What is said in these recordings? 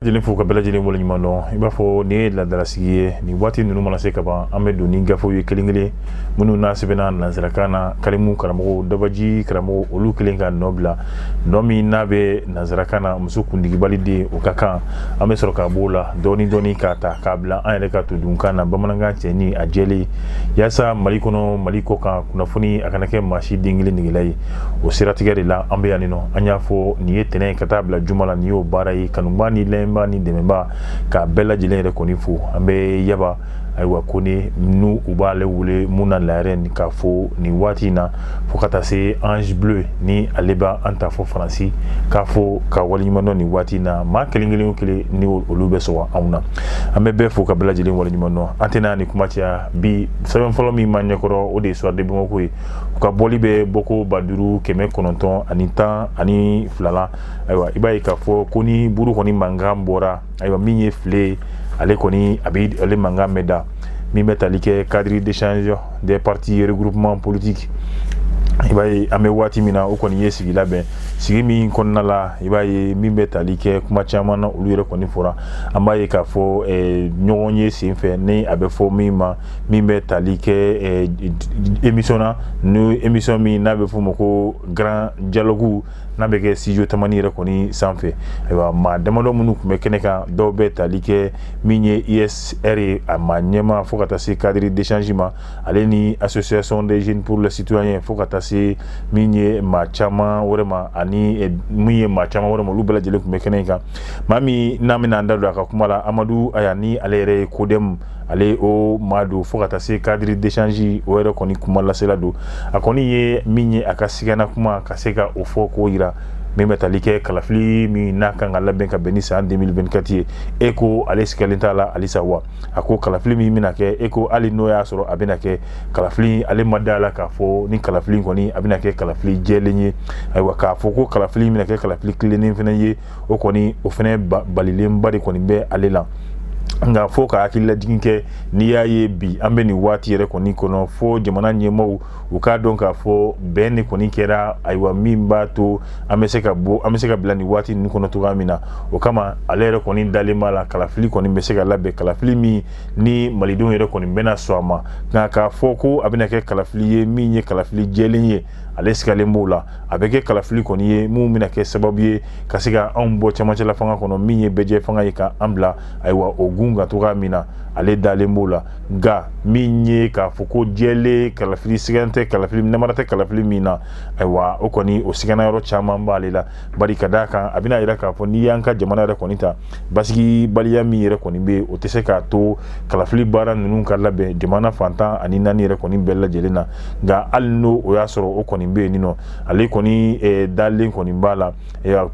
Lajɛlen fo ka bɛɛ lajɛlen waleɲuman dɔn. I b'a fɔ nin ye laadalasigi ye. Nin waati ninnu mana se ka ban, an bɛ don ni gafew ye kelen kelen minnu n'a sɛbɛnna nansarakan na. Karimu karamɔgɔ, dabaji karamɔgɔ, olu kelen ka nɔ bila, nɔ min n'a bɛ nansarakan na, muso kundigibali den o ka kan. An bɛ sɔrɔ ka b'o la dɔɔni dɔɔni k'a ta k'a bila an yɛrɛ ka todunkan na, bamanankan cɛ ni a jɛlen, yaasa Mali kɔnɔ, Mali kɔ kan, kunnafoni a kana kɛ maa si den kelen negela ye. O siratigɛ de la an bɛ yan nɔ. An y'a fɔ nin ye tɛnɛn ka taa bila juma la, nin y'o baara ye. Kanuba ni lamɛnba ni dɛmɛba, k'a bɛɛ lajɛlen yɛrɛ kɔni fo. An bɛ yaba, ayiwa, ko ni n'u u b'ale wele mun na la yɛrɛ k'a fo nin waati in na, fo ka taa se Ange Bleu ni ale b'an ta fɔ Faransi, k'a fo ka waleɲuman dɔn nin waati in na. Maa kelen kelen o kelen ni olu bɛ sɔgɔ anw na, an bɛ bɛɛ fo ka bɛɛ lajɛlen waleɲuman dɔn. An tɛna ni kuma caya bi. Sɛbɛn fɔlɔ min b'an ɲɛkɔrɔ, o de ye Soir de Bamako ye. U ka bɔli bɛ bɔko 5912 la. Ayiwa, i b'a ye k'a fɔ ko ni buru kɔni mankan bɔra, ayiwa, min ye file ale kɔni, a bɛ ale mankan bɛ da min bɛ tali kɛ cadre d'échange des partis, regroupement politique. I b'a ye an bɛ waati min na, o kɔni ye sigi labɛn, sigi min kɔnɔna la, i b'a ye min bɛ tali kɛ kuma caman na, olu yɛrɛ kɔni fɔra. An b'a ye k'a fɔ ɲɔgɔn ye senfɛ ni a bɛ fɔ min ma, min bɛ tali kɛ émission na, ni émission min n'a bɛ fɔ o ma ko Grand Dialogue, n'a bɛ kɛ studio Tamani yɛrɛ kɔni sanfɛ. Ayiwa, maa damadɔ minnu tun bɛ kɛnɛ kan, dɔw bɛ tali kɛ min ye USR ye, a maa ɲɛmaa, fo ka taa se cadre d'échange ma, ale ni Association des jeunes pour le citoyen, fo ka taa se min ye maa caman wɛrɛ ma, ani min ye maa caman wɛrɛ ma, olu bɛɛ lajɛlen tun bɛ kɛnɛ in kan. Maa min n'an bɛna an da don a ka kuma la, Amadu Aya, ni ale yɛrɛ ye CODEM, ale o maa don, fo ka taa se cadre d'échange o yɛrɛ kɔni kuma lasela don. A kɔni ye min ye a ka sigana kuma ka se ka o fɔ k'o yira, min bɛ tali kɛ kalafili min n'a kan ka labɛn ka bɛn ni san 2024 ye. E ko ale sigalen t'a la halisa wa? A ko kalafili min bɛna kɛ, e ko hali n'o y'a sɔrɔ a bɛna kɛ kalafili, ale ma da la k'a fɔ ni kalafili kɔni a bɛna kɛ kalafili jɛlen ye. Ayiwa, k'a fɔ ko kalafili bɛna kɛ kalafili tilennen fana ye, o kɔni o fana balilenba de kɔni bɛ ale la. Nka fo ka hakililajigin kɛ, n'i y'a ye bi an bɛ nin waati yɛrɛ kɔni kɔnɔ, fo jamana ɲɛmaaw u k'a dɔn k'a fɔ bɛn de kɔni kɛra, ayiwa, min b'a to an bɛ se ka bɔ, an bɛ se ka bila nin waati ninnu kɔnɔ cogoya min na. O kama ale yɛrɛ kɔni dalen b'a la, kalafili kɔni bɛ se ka labɛn, kalafili min ni malidenw yɛrɛ kɔni bɛna sɔn a ma. Nka k'a fɔ ko a bɛna kɛ kalafili ye min ye kalafili jɛlen ye, ale sigalen b'o la. A bɛ kɛ kalafili kɔni ye mun bɛna kɛ sababu ye ka se ka anw bɔ cɛmancɛla fanga kɔnɔ, min ye bɛɛjɛ fanga ye, ka an bila, ayiwa, o gun kan cogoya min na, ale dalen b'o la. Nka min ye k'a fɔ ko jɛlen kalafili, sigan tɛ kalafili, namara tɛ kalafili min na, ayiwa, o kɔni o sigana yɔrɔ caman b'ale la. Bari ka d'a kan, a bɛna yira k'a fɔ n'i y'an ka jamana yɛrɛ kɔni ta, basigibaliya min yɛrɛ kɔni bɛ yen, o tɛ se k'a to kalafili baara ninnu ka labɛn jamana fan 14 yɛrɛ kɔni bɛɛ lajɛlen na. Nka hali n'o o y'a sɔrɔ o kɔni bɛ yen nɔ, ale kɔni dalen kɔni b'a la.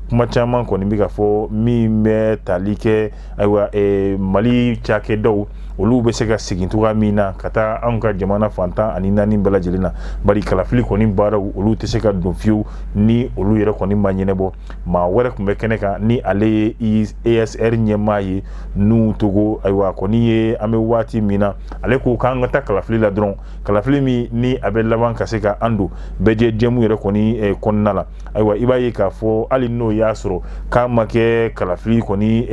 Kuma caman kɔni bɛ ka fɔ min bɛ tali kɛ, ayiwa, Mali cakɛdaw, olu bɛ se ka segin cogoya min na ka taa anw ka jamana fan 14 bɛɛ lajɛlen na. Bari kalafili kɔni baaraw, olu tɛ se ka don fiyewu ni olu yɛrɛ kɔni ma ɲɛnabɔ. Maa wɛrɛ tun bɛ kɛnɛ kan, ni ale ye ESR ɲɛmaa ye, Nuhu Togo. Ayiwa, kɔni ye an bɛ waati min na, ale ko k'an ka taa kalafili la dɔrɔn, kalafili min ni a bɛ laban ka se ka an don bɛɛ jɛmu yɛrɛ kɔni kɔnɔna la. Ayiwa, i b'a ye k'a fɔ hali n'o y'a sɔrɔ k'a ma kɛ kalafili kɔni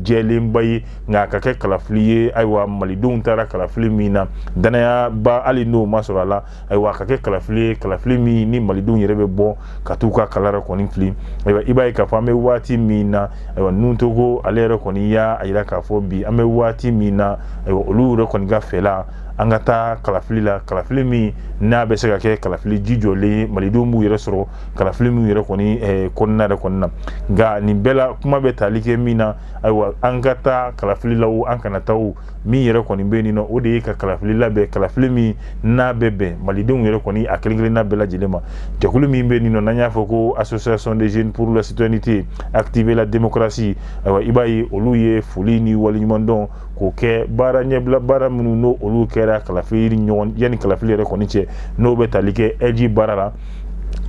jɛlenba ye, nka a ka kɛ kalafili ye, ayiwa, malidenw taara kalafili min na, danayaba hali n'o ma sɔrɔ a la, ayiwa, a ka kɛ kalafili ye, kalafili min ni malidenw yɛrɛ bɛ bɔ ka t'u ka kala yɛrɛ kɔni fili. Ayiwa, i b'a ye k'a fɔ an bɛ waati min na, ayiwa, Nuhu Togo, ale yɛrɛ kɔni y'a yira k'a fɔ bi an bɛ waati min na, ayiwa, olu yɛrɛ kɔni ka fɛla, an ka taa kalafili la, kalafili min n'a bɛ se ka kɛ kalafili ji jɔlen ye, malidenw b'u yɛrɛ sɔrɔ kalafili min yɛrɛ kɔni kɔnɔna yɛrɛ kɔni na. Nka nin bɛɛ la, kuma bɛ tali kɛ min na, ayiwa, an ka taa kalafili la o, an kana taa o, min yɛrɛ kɔni bɛ yen nɔ, o de ye ka kalafili labɛn, kalafili min n'a bɛ bɛn malidenw yɛrɛ kɔni a kelen kelenna bɛɛ lajɛlen ma. Jɛkulu min bɛ yen nɔ, n'an y'a fɔ ko Association des jeunes pour la citoyenneté active la démocratie, ayiwa, i b'a ye olu ye foli ni waleɲumandɔn k'o kɛ baara ɲɛbila baara minnu n'o olu kɛra kalafili ɲɔgɔn yanni kalafili yɛrɛ kɔni cɛ, n'o bɛ tali kɛ ɛji baara la,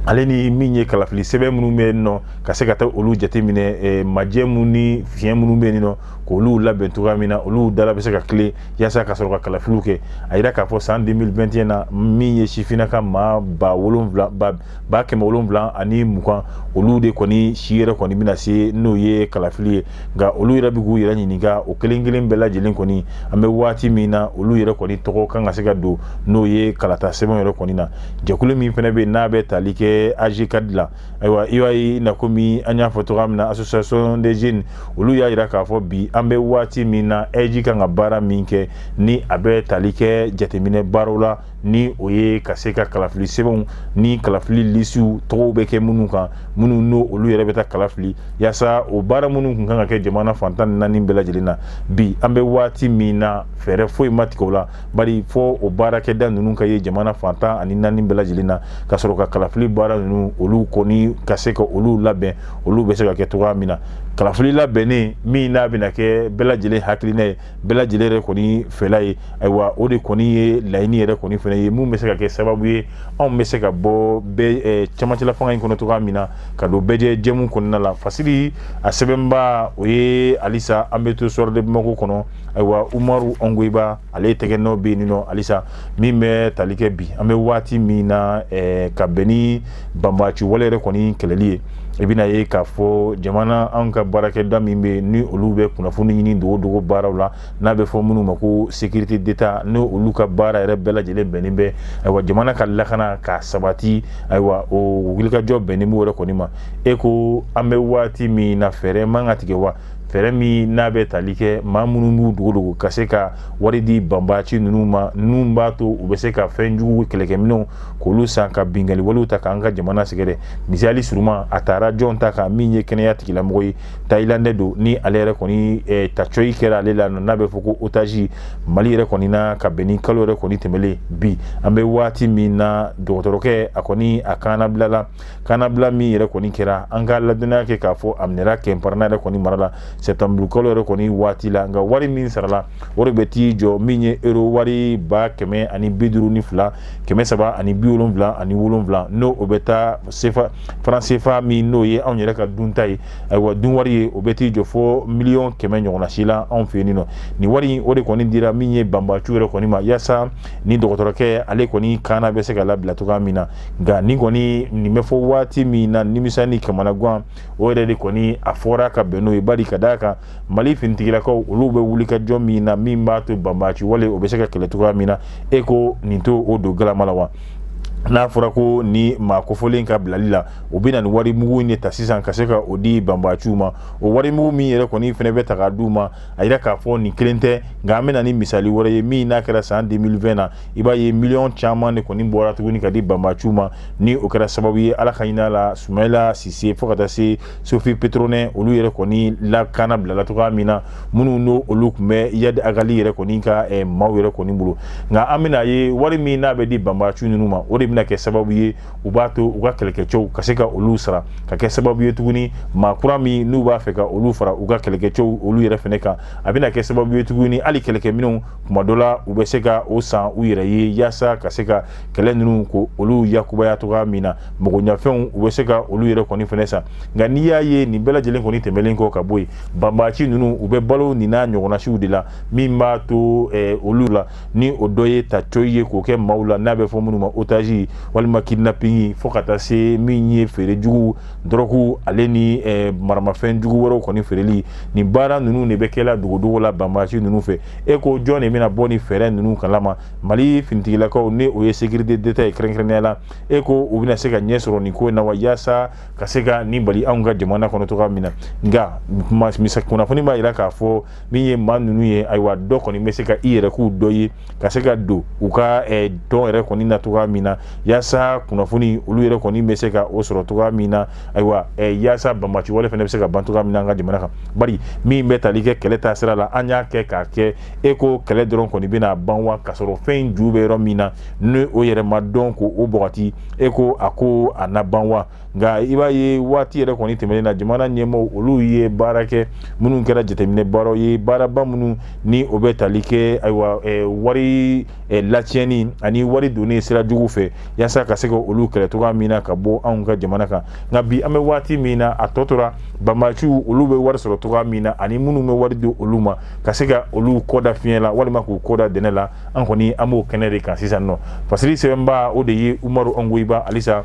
ale ni min ye kalafili sɛbɛn minnu bɛ yen nɔ, ka se ka taa olu jateminɛ, majɛ minnu ni fiɲɛ minnu bɛ yen nɔ, k'olu yɛrɛ kɔni jateminɛ. Ayiwa, olu yɛrɛ kɔni ye k'olu labɛn cogoya min na, olu dala bɛ se ka tilen yaasa ka sɔrɔ ka kalafiliw kɛ. A yira k'a fɔ san 2021 na, min ye sifinnaka maa 7,000, 720,000, olu de kɔni si yɛrɛ kɔni bɛna se n'o ye kalafili ye. Nka olu yɛrɛ bɛ k'u yɛrɛ ɲininka, o kelen kelen bɛɛ lajɛlen kɔni, an bɛ waati min na, olu yɛrɛ kɔni tɔgɔ kan ka se ka don n'o ye kalata sɛbɛn yɛrɛ kɔni na. Jɛkulu min fana bɛ n'a bɛ tali kɛ AJCAD la, ayiwa, i b'a ye na komi an y'a fɔ cogoya min na, association des jeunes, olu y'a jira k'a fɔ bi an bɛ waati min na, AIGE kan ka baara min kɛ ni a bɛ tali kɛ jateminɛ baaraw la, ni o ye ka se ka kalafili sɛbɛnw ni kalafili lisiw tɔgɔw bɛ kɛ minnu kan, minnu n'o olu yɛrɛ bɛ taa kalafili, yaasa o baara minnu tun kan ka kɛ jamana fan 14 bɛɛ lajɛlen na, bi an bɛ waati min na, fɛɛrɛ foyi ma tigɛ o la, bari fɔ o baarakɛda ninnu ka ye jamana fan 14 bɛɛ lajɛlen na, ka sɔrɔ ka kalafili baara ninnu olu kɔni ka se ka olu labɛn, olu bɛ se ka kɛ cogoya min na. Kalafili labɛnnen min n'a bɛna kɛ bɛɛ lajɛlen hakilina ye, bɛɛ lajɛlen yɛrɛ kɔni fɛla ye, ayiwa, o de kɔni ye laɲini yɛrɛ kɔni fana ye mun bɛ se ka kɛ sababu ye anw bɛ se ka bɔ bɛɛ cɛmancɛla fanga in kɔnɔ cogoya min na ka don bɛɛ jɛmu kɔnɔna la. Fasiri a sɛbɛnba o ye halisa an bɛ to Soir de Bamako kɔnɔ. Ayiwa, Umaru Ongoyiba, ale tɛgɛ nɔ bɛ yen nɔ halisa, min bɛ tali kɛ bi an bɛ waati min na, ka bɛn ni banbaanci wale yɛrɛ kɔni kɛlɛli ye. I bɛna ye k'a fɔ jamana anw ka baarakɛda min bɛ ni olu bɛ kunnafoni ɲini dogo dogo baaraw la, n'a bɛ fɔ minnu ma ko sécurité d'État, ni olu ka baara yɛrɛ bɛɛ lajɛlen bɛnnen bɛ, ayiwa, jamana ka lakana k'a sabati, ayiwa, o wulikajɔ bɛnnen b'o yɛrɛ kɔni ma. E ko an bɛ waati min na, fɛɛrɛ man ka tigɛ wa? Fɛɛrɛ min n'a bɛ tali kɛ maa minnu b'u dogo dogo ka se ka wari di banbaanci ninnu ma, ninnu b'a to u bɛ se ka fɛn jugu kɛlɛkɛminɛnw k'olu san ka binkanni walew ta k'an ka jamana sɛgɛrɛ. Misali suruma, a taara jɔn ta kan? Min ye kɛnɛya tigilamɔgɔ ye, Thaïlande don, ni ale yɛrɛ kɔni tacɔyi kɛra ale la, n'a bɛ fɔ ko otage Mali yɛrɛ kɔni na, ka bɛn ni kalo yɛrɛ kɔni tɛmɛlen. Bi an bɛ waati min na, dɔgɔtɔrɔkɛ a kɔni a kannabila la, kannabila min yɛrɛ kɔni kɛra, an ka ladɔnniya kɛ k'a fɔ a minɛra Kɛnparana yɛrɛ kɔni mara la septembre kalo yɛrɛ kɔni waati la. Nka wari min sarala, o de bɛ t'i jɔ min ye euro wari 152 377, n'o o bɛ taa sefa franc CFA min n'o ye anw yɛrɛ ka dunta ye, ayiwa, dun wari ye, o bɛ t'i jɔ fo 100 000 000 ɲɔgɔnna si la anw fɛ yen nɔ. Nin wari o de kɔni dira min ye banbaciw yɛrɛ kɔni ma, yaasa ni dɔgɔtɔrɔkɛ ale kɔni kaana bɛ se ka labila cogoya min na. Nka nin kɔni nin bɛ fɔ waati min na, nimisa ni kamanagan o yɛrɛ de kɔni a fɔra ka bɛn n'o ye, bari ka d'a kan Mali finitigilakaw olu bɛ wuli ka jɔ min na, min b'a to banbaci wale o bɛ se ka kɛlɛ cogoya min na. E ko nin to o don galama la wa? N'a fɔra ko ni maa kofɔlen ka bilali la, o bɛ na ni wari mugu in de ta sisan ka se ka o di banbaciw ma, o wari mugu min yɛrɛ kɔni fana bɛ ta k'a d'u ma, a yira k'a fɔ nin kelen tɛ. Nka an bɛ na ni misali wɛrɛ ye min n'a kɛra san 2020 na, i b'a ye miliyɔn caman de kɔni bɔra tuguni ka di banbaciw ma, ni o kɛra sababu ye, Ala ka hinɛ la, Sumayila Sise fo ka taa se Sophie Pétronin, olu yɛrɛ kɔni lakana bilala cogoya min na, minnu n'o olu tun bɛ Iyad Ag Ghali yɛrɛ kɔni ka maaw yɛrɛ kɔni bolo. Nka an bɛna ye wari min n'a bɛ di banbaciw ninnu ma, o de bɛna kɛ sababu ye u b'a to u ka kɛlɛkɛcɛw ka se ka olu sara, ka kɛ sababu ye tuguni maa kura min n'u b'a fɛ ka olu fara u ka kɛlɛkɛcɛw olu yɛrɛ fɛnɛ kan, a bɛna kɛ sababu ye tuguni hali kɛlɛkɛminɛnw kuma dɔ la u bɛ se ka o san u yɛrɛ ye, yaasa ka se ka kɛlɛ ninnu ko olu yakubaya cogoya min na, magoɲafɛnw u bɛ se ka olu yɛrɛ kɔni fɛnɛ san. Nka n'i y'a ye nin bɛɛ lajɛlen kɔni tɛmɛlen kɔ ka bɔ yen, banbaci ninnu u bɛ balo nin n'a ɲɔgɔnnasiw de la, min b'a to olu la, ni o dɔ ye ta coyi ye k'o kɛ maaw la, n'a bɛ fɔ minnu ma otage walima kidnapping, fo ka taa se min ye feere jugu, dɔrɔgu, ale ni maramafɛn jugu wɛrɛw kɔni feereli. Nin baara ninnu de bɛ kɛla dogodogo la banbaci ninnu fɛ. E ko jɔn de bɛna bɔ ni fɛɛrɛ ninnu kalama? Mali finitigilakaw, ni o ye sécurité d'État ye kɛrɛnkɛrɛnnenya la, e ko u bɛna se ka ɲɛ sɔrɔ nin ko in na wa, yaasa ka se ka nin bali anw ka jamana kɔnɔ cogoya min na? Nka kunnafoni b'a jira k'a fɔ min ye maa ninnu ye, ayiwa, dɔ kɔni bɛ se ka i yɛrɛ k'u dɔ ye ka se ka don u ka tɔn yɛrɛ kɔni na cogoya min na, yaasa kunnafoni olu yɛrɛ kɔni bɛ se ka o sɔrɔ cogoya min na, ayiwa, yaasa banbaci wale fana bɛ se ka ban cogoya min na an ka jamana kan. Bari min bɛ tali kɛ kɛlɛ taa sira la, an y'a kɛ k'a kɛ, e ko kɛlɛ dɔrɔn kɔni bɛna ban wa, k'a sɔrɔ fɛn in ju bɛ yɔrɔ min na ni o yɛrɛ ma dɔn k'o bɔgɔti, e ko a ko a na ban wa? Nka i b'a ye waati yɛrɛ kɔni tɛmɛnen na, jamana ɲɛmaaw olu ye baara kɛ minnu kɛra jateminɛ baaraw ye, baaraba minnu ni o bɛ tali kɛ, ayiwa, wari latiɲɛni ani wari donni sira jugu fɛ, yaasa ka se ka olu kɛlɛ cogoya min na ka bɔ anw ka jamana kan. Nka bi, an bɛ waati min na, a tɔ tora banbaanciw, olu bɛ wari sɔrɔ cogoya min na ani minnu bɛ wari di olu ma ka se ka olu kɔ da fiɲɛ la walima k'u kɔ da dɛnɛ la, an kɔni an b'o kɛnɛ de kan sisan nɔ. Fasiri sɛbɛnba, o de ye Umaru Ongoyiba, halisa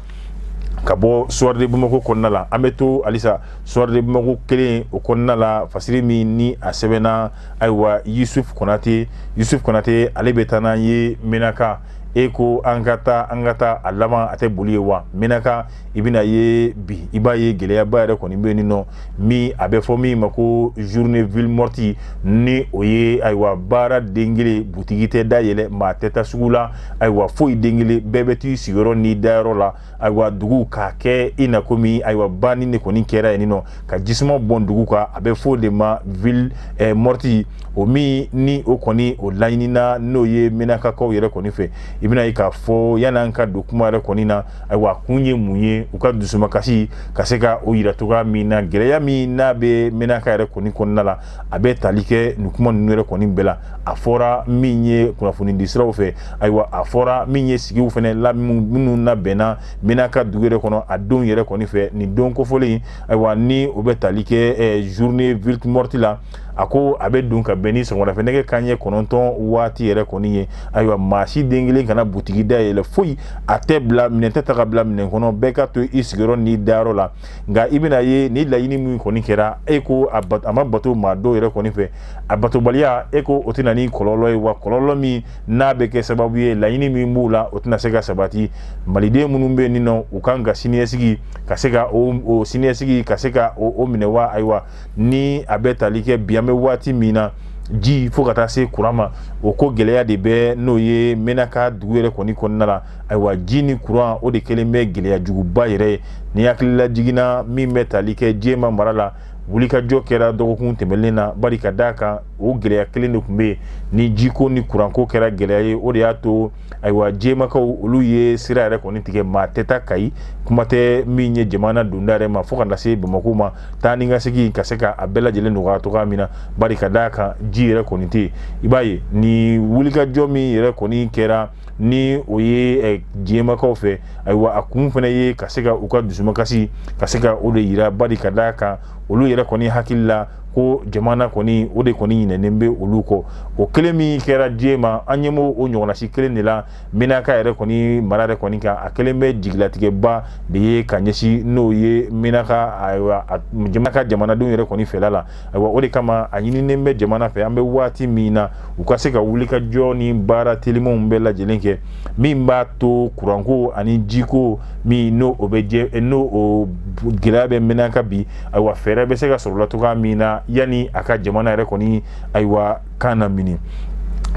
ka bɔ Soir de Bamako kɔnɔna la. An bɛ to halisa Soir de Bamako kelen o kɔnɔna la. Fasiri min ni a sɛbɛnna, ayiwa, Yusuf Konate, Yusuf Konate, ale bɛ taa n'an ye Menaka. E ko an ka taa, an ka taa, a laban a tɛ boli ye wa? Menaka, i bɛna ye bi, i b'a ye gɛlɛyaba yɛrɛ kɔni bɛ yen nɔ, min a bɛ fɔ min ma ko journée ville morte, ni o ye, ayiwa, baara den kelen, butigi tɛ dayɛlɛ, maa tɛ taa sugu la, ayiwa, foyi den kelen, bɛɛ bɛ t'i sigiyɔrɔ ni dayɔrɔ la. Ayiwa, dugu k'a kɛ i na komi, ayiwa, banni de kɔni kɛra yen nɔ, ka jisuma bɔn dugu kan. A bɛ fɔ o de ma ville morte. O min ni o kɔni o laɲinina, n'o ye Menakakaw yɛrɛ kɔni fɛ. I bɛna ye k'a fɔ, yan'an ka don kuma yɛrɛ kɔni na, ayiwa, kun ye mun ye? U ka dusumakasi ka se ka o yira cogoya min na, gɛlɛya min n'a bɛ Menaka yɛrɛ kɔni kɔnɔna la, a bɛ tali kɛ nin kuma ninnu yɛrɛ kɔni bɛɛ la. A fɔra min ye kunnafonidi siraw fɛ, ayiwa, a fɔra min ye sigiw fana la minnu labɛnna Menaka dugu yɛrɛ kɔnɔ a don yɛrɛ kɔni fɛ, nin don kofɔlen, ayiwa, ni o bɛ tali kɛ journée ville morte la. A ko a bɛ don ka bɛn ni sɔgɔmadafɛ nɛgɛ kanɲɛ 9 waati yɛrɛ kɔni ye. Ayiwa, maa si den kelen kana butigi dayɛlɛ, foyi a tɛ bila, minɛn tɛ ta ka bila minɛn kɔnɔ, bɛɛ ka to i sigiyɔrɔ n'i dayɔrɔ la. Nka i bɛna ye ni laɲini min kɔni kɛra, e ko a ma bato maa dɔw yɛrɛ kɔni fɛ. A batobaliya, e ko o tɛna ni kɔlɔlɔ ye wa? Kɔlɔlɔ min n'a bɛ kɛ sababu ye, laɲini min b'u la, o tɛna se ka sabati. Maliden minnu bɛ yen nɔ, u kan ka siniɲɛsigi ka se ka o siniɲɛsigi ka se ka o minɛ wa? Ayiwa, ni a bɛ tali kɛ bi, an bɛ waati min na, ji fo ka taa se kuran ma, o ko gɛlɛya de bɛ n'o ye Menaka dugu yɛrɛ kɔni kɔnɔna la. Ayiwa, ji ni kuran, o de kɛlen bɛ gɛlɛya juguba yɛrɛ ye. Ni hakilila jiginna min bɛ tali kɛ Jema mara la, wulikajɔ kɛra dɔgɔkun tɛmɛnen na, bari ka d'a kan o gɛlɛya kelen de tun bɛ yen, ni jiko ni kuranko kɛra gɛlɛya ye. O de y'a to, ayiwa, Jemakaw, olu ye sira yɛrɛ kɔni tigɛ, maa tɛ taa Kayi, kuma tɛ min ye jamana donda yɛrɛ ma fo ka na se Bamakɔ ma. Taa ni ka segin ka se ka a bɛɛ lajɛlen nɔgɔya cogoya min na, bari ka d'a kan ji yɛrɛ kɔni tɛ yen. I b'a ye ni wulikajɔ min yɛrɛ kɔni kɛra, ni o ye Jemakaw fɛ, ayiwa, a kun fana ye ka se ka u ka dusumakasi ka se ka o de yira, bari ka d'a kan olu yɛrɛ kɔni hakili la ko jamana kɔni, o de kɔni ɲinɛnen bɛ olu kɔ. O kelen min kɛra Jema, an ɲɛ b'o o ɲɔgɔnnasi kelen de la Menaka yɛrɛ kɔni mara yɛrɛ kɔni kan. A kelen bɛ jigilatigɛba de ye ka ɲɛsin n'o ye Menaka, ayiwa, jamana ka jamanadenw yɛrɛ kɔni fɛla la. Ayiwa, o de kama a ɲininen bɛ jamana fɛ, an bɛ waati min na, u ka se ka wulikajɔ ni baara telimanw bɛɛ lajɛlen kɛ min b'a to kuranko ani jiko min n'o o bɛ jɛ, n'o o gɛlɛya bɛ Menaka bi, ayiwa, fɛɛrɛ bɛ se ka sɔrɔ la cogoya min na, yanni a ka jamana yɛrɛ kɔni, ayiwa, kan na mini.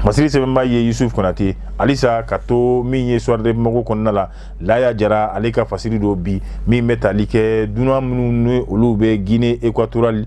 Masiri sɛbɛnba ye Yusuf Konate. Halisa ka to min ye Soir de Bamako kɔnɔna la, Laya Jara, ale ka fasiri dɔ bi min bɛ tali kɛ dunan minnu ni olu bɛ Guinée équatoriale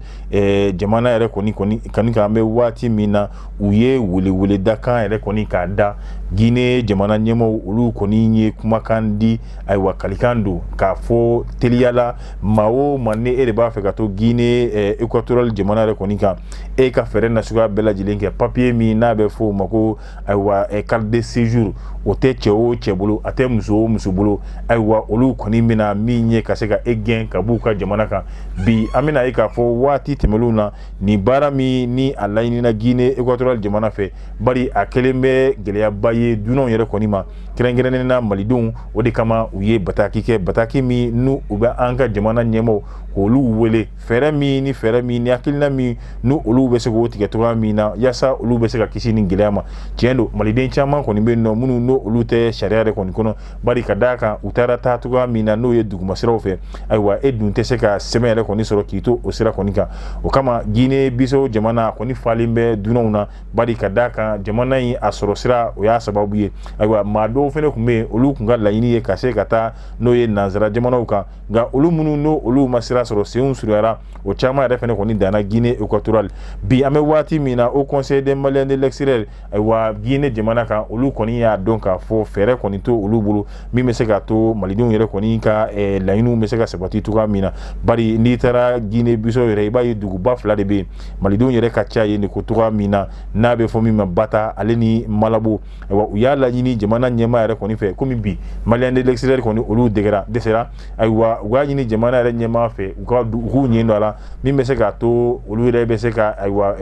jamana yɛrɛ kɔni kan, an bɛ waati min na, u ye weleweledakan yɛrɛ kɔni k'a da Guinée jamana ɲɛmaaw. Olu kɔni ye kumakan di, ayiwa, kalikan don k'a fɔ teliyala, maa o maa ni e de b'a fɛ ka to Guinée équatoriale jamana yɛrɛ kɔni kan, e ka fɛɛrɛ nasuguya bɛɛ lajɛlen kɛ. Papier min n'a bɛ fɔ o ma ko, ayiwa, carte de séjour, o tɛ cɛ o cɛ bolo, a tɛ muso o muso bolo, ayiwa, olu kɔni bɛna min ye ka se ka e gɛn ka b'u ka jamana kan. Bi, an bɛna ye k'a fɔ waati tɛmɛnlenw na, nin baara min ni a laɲinina Guinée équatoriale jamana fɛ, bari a kɛlen bɛ gɛlɛyaba ye dunanw yɛrɛ kɔni ma, kɛrɛnkɛrɛnnen na malidenw. O de kama u ye bataki kɛ, bataki min n'u u bɛ an ka jamana ɲɛmaaw k'olu wele, fɛɛrɛ min ni fɛɛrɛ min ni hakilina min n'u olu bɛ se k'o tigɛ cogoya min na, yaasa olu bɛ se ka kisi ni gɛlɛya ma. Tiɲɛ don, maliden caman kɔni bɛ yen nɔ minnu n'o olu tɛ sariya yɛrɛ kɔni kɔnɔ, bari ka d'a kan u taara taa cogoya min na, n'o ye dugumasiraw fɛ, ayiwa, e dun tɛ se ka sɛbɛn yɛrɛ kɔni sɔrɔ k'i to o sira kɔni kan. O kama Guinée Bissau jamana kɔni falen bɛ dunanw na, bari ka d'a kan jamana in a sɔrɔ sira, o y'a sababu ye. Ayiwa, maa dɔw fana tun bɛ yen, olu tun ka laɲini ye ka se ka taa n'o ye nansara jamanaw kan. Nka olu minnu n'o olu ma sira sɔrɔ, senw surunyara, o caman yɛrɛ fana kɔni danna Guinée équatoriale. Bi an bɛ waati min na, Haut Conseil des Maliens de l'extérieur, ayiwa, Guinée jamana kan, olu kɔni y'a dɔn k'a fɔ fɛɛrɛ kɔni to olu bolo min bɛ se k'a to malidenw yɛrɛ kɔni ka laɲiniw bɛ se ka sabati cogoya min na. Bari n'i taara Guinée Bissau yɛrɛ, i b'a ye duguba fila de bɛ yen, malidenw yɛrɛ ka ca yen de ko cogoya min na, n'a bɛ fɔ min ma Bata ale ni Malabo. Ayiwa, u y'a laɲini jamana ɲɛmaa yɛrɛ kɔni fɛ, komi bi Maliens de l'extérieur kɔni olu dɛgɛra dɛsɛra. Ayiwa, u y'a ɲini jamana yɛrɛ ɲɛmaa fɛ, u k'u ɲɛ don a la min bɛ se k'a to olu yɛrɛ bɛ se ka, ayiwa,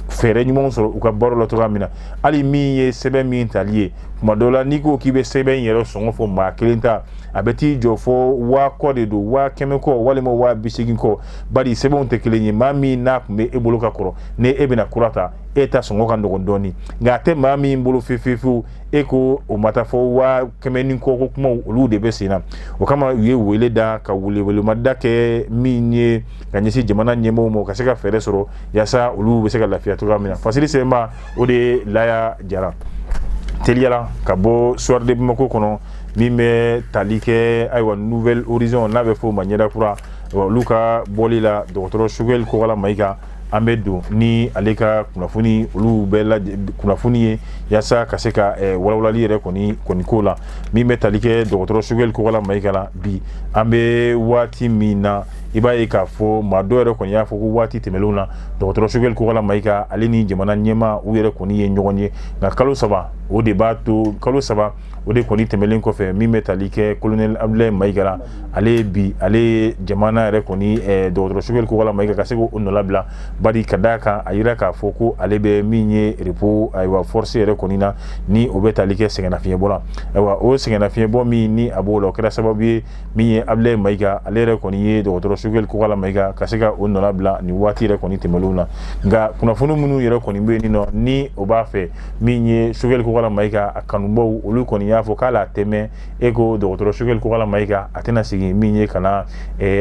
fɛɛrɛ ɲumanw sɔrɔ u ka baaraw la cogoya min na. Hali min ye sɛbɛn min tali ye, tuma dɔw la n'i ko k'i bɛ sɛbɛn yɛrɛ sɔngɔ fɔ maa kelen ta, a bɛ t'i jɔ fɔ 1000 kɔ de don, 100 000 kɔ walima 80 000 kɔ, bari sɛbɛnw tɛ kelen ye. Maa min n'a tun bɛ e bolo ka kɔrɔ, ni e bɛna kura ta, e ta sɔngɔ ka nɔgɔn dɔɔni, nka a tɛ maa min bolo fiyewu, e ko o ma taa fɔ 100 000 ni kɔ ko kumaw olu de bɛ sen na. O kama u ye wele da ka welewelemada kɛ min ye ka ɲɛsin jamana ɲɛmɔgɔw ma, u ka se ka fɛɛrɛ sɔrɔ yaasa olu bɛ se ka lafiya cogoya min na. Fasiri sɛbɛnba, o de ye Laya Jara. Teliyala ka bɔ Soir de Bamako kɔnɔ, min bɛ tali kɛ, ayiwa, Nouvel Horizon, n'a bɛ fɔ o ma Ɲɛda Kura, olu ka bɔli la, dɔgɔtɔrɔ Choguel Kokalla Maïga, an bɛ don ni ale ka kunnafoni, olu bɛɛ lajɛ kunnafoni ye yaasa ka se ka walawalali yɛrɛ kɔni ko la min bɛ tali kɛ dɔgɔtɔrɔ Choguel Kokalla Maïga la. Bi an bɛ waati min na, i b'a ye k'a fɔ maa dɔw yɛrɛ kɔni y'a fɔ ko waati tɛmɛnlenw na, dɔgɔtɔrɔ Choguel Kokalla Maïga ale ni jamana ɲɛmaa u yɛrɛ kɔni ye ɲɔgɔn ye. Nka kalo 3 o de b'a to, kalo 3 o de kɔni tɛmɛnen kɔfɛ, min bɛ tali kɛ colonel Abdoulaye Maïga la, ale bi ale ye jamana yɛrɛ kɔni dɔgɔtɔrɔ Choguel Kokalla Maïga ka se k'o nɔlabila, bari ka d'a kan a yira k'a fɔ ko ale bɛ min ye repos, ayiwa, forcé yɛrɛ kɔni na, ni o bɛ tali kɛ sɛgɛnnafiɲɛbɔ la. Ayiwa, o sɛgɛnnafiɲɛbɔ min ni a b'o la, o kɛra sababu ye min ye Abdoulaye Maïga ale yɛrɛ kɔni ye dɔgɔtɔrɔ Choguel Kokalla Maïga ka se ka o nɔlabila nin waati yɛrɛ kɔni tɛmɛnlenw na. Nka kunnafoni minnu yɛrɛ kɔni bɛ yen nɔ, ni o b'a fɛ min ye Choguel Kokalla Maïga a kanubaw, olu kɔni y'a fɔ k'a la tɛmɛ e ko dɔgɔtɔrɔ Choguel Kokalla Maïga a tɛna segin min ye ka na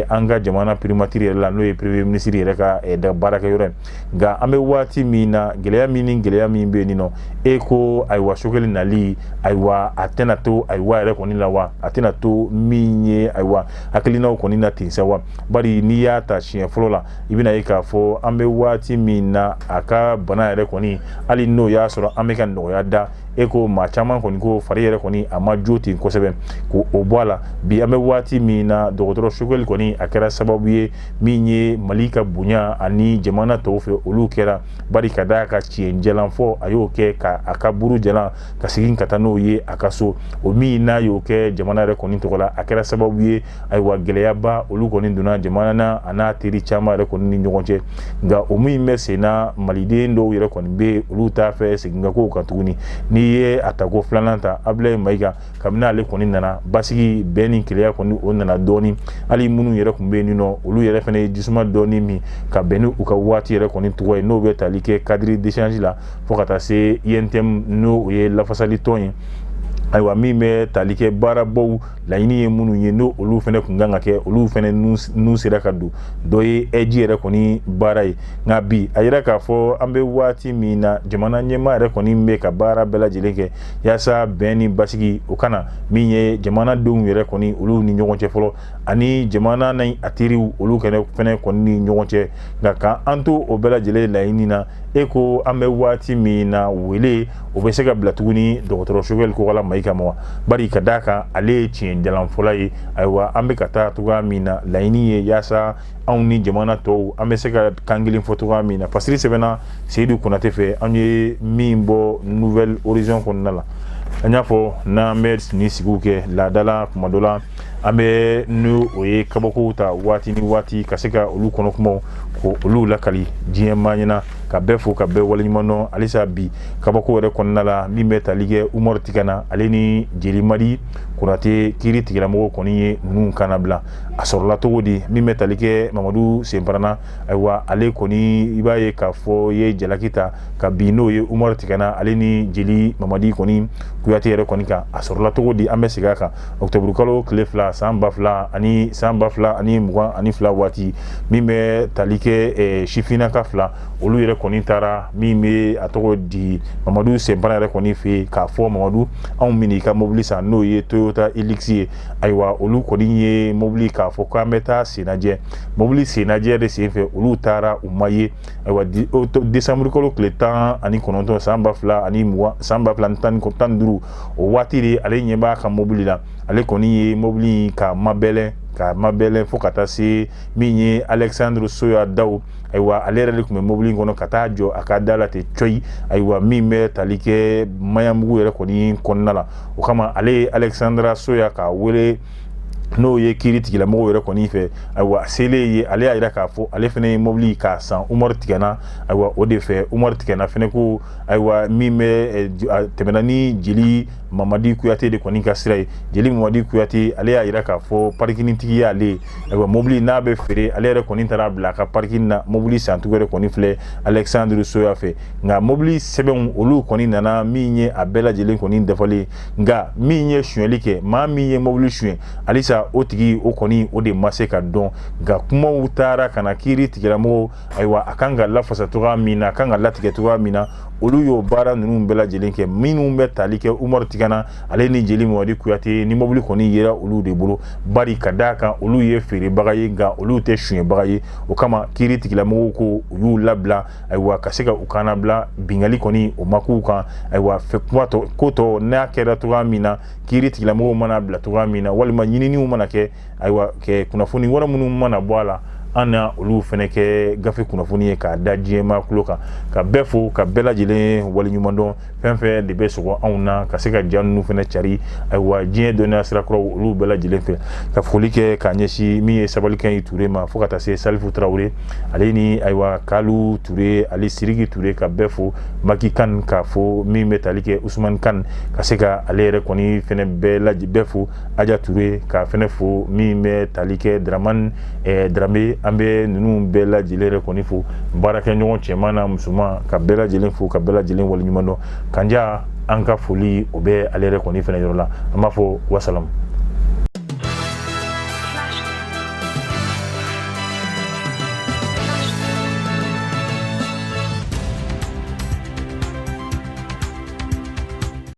an ka jamana primature yɛrɛ la, n'o ye premier ministre yɛrɛ ka baarakɛyɔrɔ ye. Nka an bɛ waati min na, gɛlɛya min ni gɛlɛya min bɛ yen nɔ, e ko ayiwa, Choguel nali, ayiwa, a tɛna to, ayiwa, yɛrɛ kɔni la wa, a tɛna to min ye, ayiwa, hakilinaw kɔni na ten sa wa. Bari n'i y'a ta siɲɛ fɔlɔ la, i bɛna ye k'a fɔ an bɛ waati min na, a ka bana yɛrɛ kɔni, hali n'o y'a sɔrɔ an bɛ ka nɔgɔya da, e ko maa caman kɔni ko fari yɛrɛ kɔni a ma jo ten kosɛbɛ ko o bɔ a la. Bi an bɛ waati min na, dɔgɔtɔrɔ Choguel kɔni a kɛra sababu ye min ye Mali ka bonya ani jamana tɔw fɛ olu kɛra, bari ka d'a ka tiɲɛ jalan fɔ, a y'o kɛ ka a ka buru jalan ka segin ka taa n'o ye a ka so. O min n'a y'o kɛ jamana yɛrɛ kɔni tɔgɔ la, a kɛra sababu ye, ayiwa, gɛlɛyaba olu kɔni donna jamana na a n'a teri caman yɛrɛ kɔni ni ɲɔgɔn cɛ. Nka o min bɛ sen na, maliden dɔw yɛrɛ kɔni bɛ olu t'a fɛ segin ka kow kan tuguni. N'i ye a tako filanan ta, Abdoulaye Maïga, kabini ale kɔni nana, basigi, bɛn ni keleya kɔni o nana dɔɔni. Hali minnu yɛrɛ tun bɛ yen nɔ, olu yɛrɛ fana ye jisuma dɔɔni min ka bɛn ni u ka waati yɛrɛ kɔni tɔgɔ ye, n'o bɛ tali kɛ cadre d'échange la fo ka taa se UNTM, n'o ye lafasali tɔn ye. Ayiwa, min bɛ tali kɛ baarabaw laɲini ye minnu ye, n'o olu fana tun kan ka kɛ, olu fana n'u sera ka don, dɔ ye ɛji yɛrɛ kɔni baara ye. Nka bi a yira k'a fɔ an bɛ waati min na, jamana ɲɛmaa yɛrɛ kɔni bɛ ka baara bɛɛ lajɛlen kɛ yaasa bɛn ni basigi o kana min ye jamanadenw yɛrɛ kɔni olu ni ɲɔgɔn cɛ fɔlɔ, ani jamana ni a teriw olu fɛnɛ kɔni ni ɲɔgɔn cɛ. Nka k'an to o bɛɛ lajɛlen laɲini na, e ko an bɛ waati min na, wele o bɛ se ka bila tuguni dɔgɔtɔrɔ Choguel Kokalla Maïga ma wa, bari ka d'a kan ale ye tiɲɛ jalanfɔla ye. Ayiwa, an bɛ ka taa cogoya min na, laɲini ye yaasa anw ni jamana tɔw an bɛ se ka kan kelen fɔ cogoya min na. Fasiri sɛbɛnna Seyidu Konate fɛ, an ye min bɔ Nouvel Horizon kɔnɔna la. An y'a fɔ n'an bɛ nin sigiw kɛ laadala, kuma dɔ la an bɛ n'o o ye kabakow ta waati ni waati ka se ka olu kɔnɔ kumaw ko olu lakali diɲɛ maa ɲɛna, ka bɛɛ fo ka bɛɛ waleɲuman dɔn. Halisa bi kabako yɛrɛ kɔnɔna la, min bɛ tali kɛ Umaru Tigana ale ni Jeli Madi Konate, kiiri tigilamɔgɔw kɔni ye ninnu kana bila. A sɔrɔla cogo di? Min bɛ tali kɛ Mamadu Senparana, ayiwa, ale kɔni, i b'a ye k'a fɔ ye jalaki ta ka bin, n'o ye Umaru Tigana, ale ni jeli Mamadi kɔni Kuyate yɛrɛ kɔni kan. A sɔrɔla cogo di? An bɛ segin a kan. Octobre kalo tile 2, san ba fila ani 2022 waati, min bɛ tali kɛ sifinnaka fila, olu yɛrɛ kɔni taara min bɛ a tɔgɔ di Mamadu Senpara yɛrɛ kɔni fɛ yen, k'a fɔ: "Mamadu, anw min i ka mobili san, n'o ye Toyota Hilux ye." Ayiwa, olu kɔni ye mobili k'a fɔ k'an bɛ taa sennajɛ. Mobili sennajɛ de senfɛ, olu taara, u ma ye. Ayiwa, décembre kalo tile 19, san 2020, san 2015, o waati de, ale ɲɛ b'a ka mobili la. Ale kɔni ye mobili ka mabɛlɛn, ka mabɛlɛn fo ka taa se min ye Alexandre Soya Daw. Ayiwa, ale yɛrɛ de tun bɛ mobili in kɔnɔ ka taa jɔ a ka da la ten cɔyi. Ayiwa, min bɛ tali kɛ Maɲanbugu yɛrɛ kɔni kɔnɔna la, o kama ale ye Alexandre Soya k'a wele, n'o ye kiiri tigilamɔgɔw yɛrɛ kɔni fɛ. Ayiwa, selen ye, ale y'a jira k'a fɔ ale fana ye mobili k'a san Umaru Tigana. Ayiwa, o de fɛ Umaru Tigana fana ko, ayiwa, min bɛ tɛmɛna ni jeli Mamadi Kuyate de kɔni ka sira ye. Jeli Mamadi Kuyate, ale y'a jira k'a fɔ parking tigi y'ale ye. Ayiwa, mobili n'a bɛ feere, ale yɛrɛ kɔni taara bila a ka parking na. Mobili sancogo yɛrɛ kɔni filɛ Alexandre Soya fɛ, nka mobili sɛbɛnw, olu kɔni nana min ye, a bɛɛ lajɛlen kɔni dafalen. Nka min ye sonyɛli kɛ, maa min ye mobili suɲɛ, halisa o tigi o kɔni, o de ma se ka dɔn. Nka kumaw taara ka na kiiri tigilamɔgɔw, ayiwa, a kan ka lafasa cogoya min na, a kan ka latigɛ cogoya min na, olu y'o baara ninnu bɛɛ lajɛlen kɛ. Minnu bɛ tali kɛ Umaru Tigana, ale ni jeli Mamadi Kuyate, ni mobili kɔni yera olu de bolo, bari ka d'a kan olu ye feerebaga ye, nka olu tɛ suɲɛbaga ye. O kama kiiri tigilamɔgɔw ko u y'u labila. Ayiwa, ka se ka u kana bila bingali kɔni, o ma k'u kan. Ayiwa, fɛ kuma tɔ ko tɔ n'a kɛra cogoya min na, kiiri tigilamɔgɔw mana bila cogoya min na, walima ɲininiw mana kɛ, ayiwa, kɛ kunnafoni wɛrɛ minnu mana bɔ a la, an na olu fɛnɛ kɛ gafe kunnafoni ye k'a da diɲɛmaa tulo kan. Ka bɛɛ fo, ka bɛɛ lajɛlen waleɲuman dɔn. Fɛn fɛn de bɛ sɔgɔ anw na ka se ka ja ninnu fɛnɛ cari, ayiwa, diɲɛ dɔnniya sira kuraw, olu bɛɛ lajɛlen fɛ, ka foli kɛ k'a ɲɛsin min ye Sabalikan ye Ture ma, fo ka taa se Salifu Tarawele, ale ni, ayiwa, Kalu Ture, ale Siriki Ture, ka bɛɛ fo. Maki Kan, k'a fo min bɛ tali kɛ Usumani Kan, ka se ka ale yɛrɛ kɔni fɛnɛ bɛɛ lajɛ, bɛɛ fo. Aja Ture, ka fɛnɛ fo. Min bɛ tali kɛ Dramane Drame, an bɛ ninnu bɛɛ lajɛlen yɛrɛ kɔni fo. Baarakɛɲɔgɔn cɛman n'a musoman, ka bɛɛ lajɛlen fo, ka bɛɛ lajɛlen waleɲuman dɔn. Kanja, an ka foli o bɛ ale yɛrɛ kɔni fɛnɛ yɔrɔ la. An b'a fɔ wasalamu.